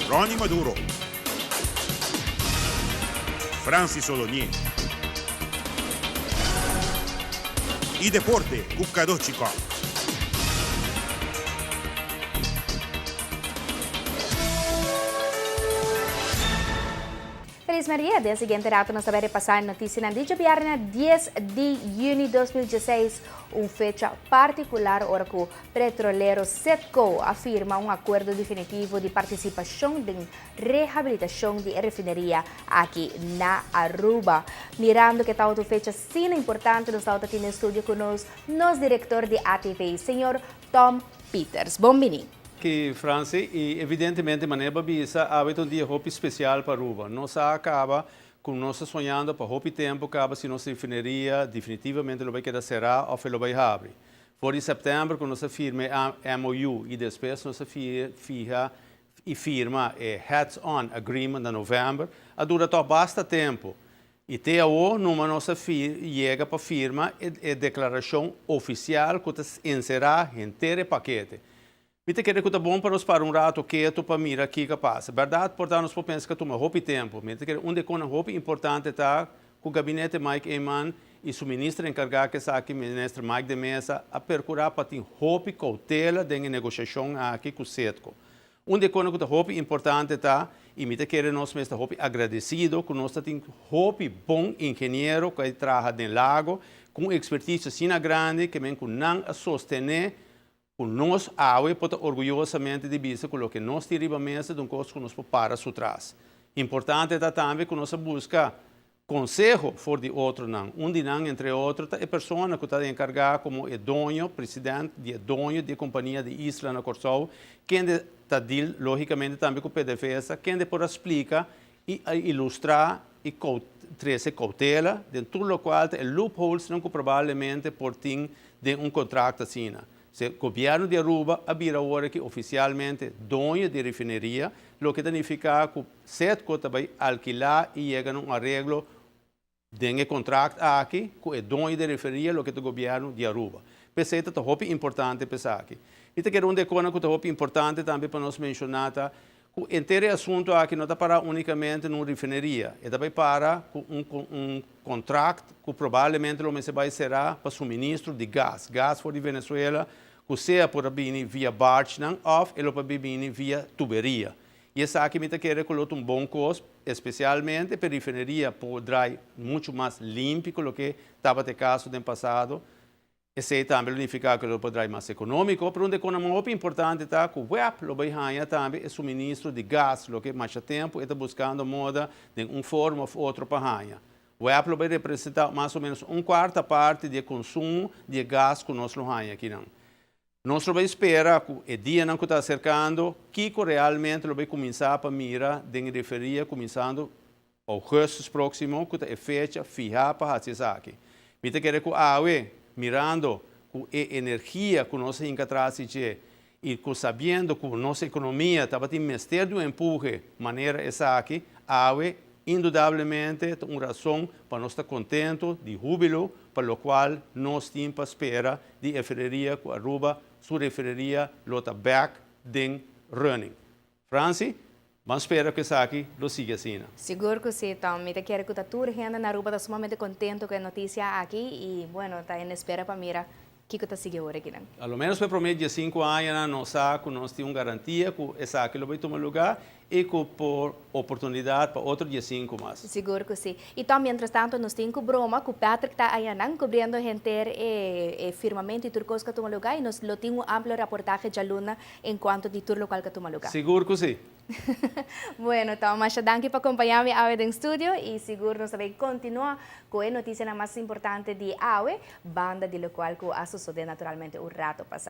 Ronnie Maduro, Francis Solonier y deporte cu Cadochi Kock. Feliz Maria! Den siguiente rato nos ta bay repasa e noticianan di djobièrnè dies di juni 2016, un fecha particular ora cu Petrolero Citgo a firma un acuerdo definitivo di participacion den rehabilitacion di e refineria aki na Aruba. Mirando cu e tabata un fecha asina importante nos tabata tin den studio cu nos, nos director di ATV, señor Tom Pieters. Bon bini. Ki Franci, y evidentemente manera bo a bisa, awe ta un dia hopi special pa Aruba. Nos a caba cu nos ta soñando pa hopi tempo caba si nos refineria definitivamente lo bay keda cera of e lo bay habri. For di september cu nos a firma e MOU y despues nos a fiha y firma e Heads On Agreement na november, a dura toch basta tempo. Y te awo numa nos a yega pa firma e declaracion oficial cu ta encera henter e pakete. Mi ta kere cu ta bon pa nos para un rato keto pa mira kico a pasa. Berdad por ta nos por pensa cu a tuma hopi tempo. Mi ta kere un di e conan hopi importante ta cu Gabinete Mike Eman y su minister encarga cu esaki, Minister Mike de Meza, a percura pa tin hopi cautela den e negociacion aki cu Citgo. Un di e kosnan ku ta hopi importante ta, i mi ta kere nos mes ta hopi agradesido ku nos ta tin hopi bon ingeniero ku a traha den Lago ku un ekspertisio asina grandi ke men ku nan a sostené ku nos awe por ta orguyosamente di bisa ku loke nos tin riba mesa ta un kos ku nos por para su tras. Importante ta tambe ku nos a buska Konseho for di otronan. Un di nan, entre otro, ta e persona ku ta enkargá komo e doño, president, di e doño di e kompania di isla na Kòrsou, kende ta deal lógikamente tambe ku PDVSA, kende por a splika i a ilustrá i trese koutela den tur lokual ta e loopholesnan ku probablemente por tin den un kontrakt asina. Se gobièrnu di Aruba a bira awor aki ofisialmente doño di refineria, loke ta nifiká ku Citgo ta bai alkilá i yega na un areglo den e kontrakt aki ku e doño di refineria, loke ta gobièrnu di Aruba. P'esei ta ta hopi importante p'esaki. Mi ta kere un di e konan ku ta hopi importante tambe pa nos menshoná ta Ku henter e asuntu aki no ta pará únikamente na un refineria, e ta bai para ku un un kontrakt ku probablemente lo mester bai será pa suministro di gas, gas for di Venezuela ku sea por a bini via bargenan òf e lo por bini via tuberia. I esaki mi ta kere ku lo ta un bon kos, espesialmente pa e refineria por drai muchu mas limpi ku loke tabata e kaso den pasado. Esei tambe lo nifiká ku lo por drai mas ekonómiko, pero un ekonomo hopi importante ta ku web lo bai haña tambe e suministro di gas, loke masha tempu e ta buskando moda den un forma òf otro pa haña. Web lo bai representá mas o ménos un kuarta parti di e konsumo di e gas ku nos lo haña akinan. Nos lo bai spera ku e dianan ku ta aserkando, kiko realmente lo bai kuminsá pa mira den e referia kuminsando ougùstùs próksimo ku ta e fecha fihá pa hasi esaki. Mi ta kere ku awe, mirando ku e energia ku nos a hinka tras di dje i ku sabiendo ku nos ekonomia tabatin mester di un empuhe manera esaki, awe indudablemente ta un rason pa nos ta kontentu di húbilo pa lokual nos tin pa spera di e refineria ku Aruba su refineria lo ta bek den running. Franci, ban spera ku esaki lo sigui asina. Sigur ku si, Tom. Mi ta kere ku ta tur hende na Aruba ta sumamente kontento ku e notisia aki i, bueno, ta en espera pa mira kiko ta sigui ora akinan. A lo menos pa e prome diesinku añanan nos sa ku nos tin un garantia ku esaki lo bai tuma lugá i ku por oportunidat pa otro diesinku mas. Sigur ku si. I Tom, mientras tanto nos tin ku broma ku Patrick ta ayanan kubriendo henter e e firmamento i tur kos ku a tuma lugá i nos lo tin un amplio raportahe djaluna en kuanto di tur lokual ku a tuma lugá. Sigur ku si. Bueno Tom, masha danki pa kompañá mi awe den studio i sigur nos ta bay kontinuá ku e notisianan mas importante di awe, banda di lokual ku a sosodé naturalmente un rato pasá.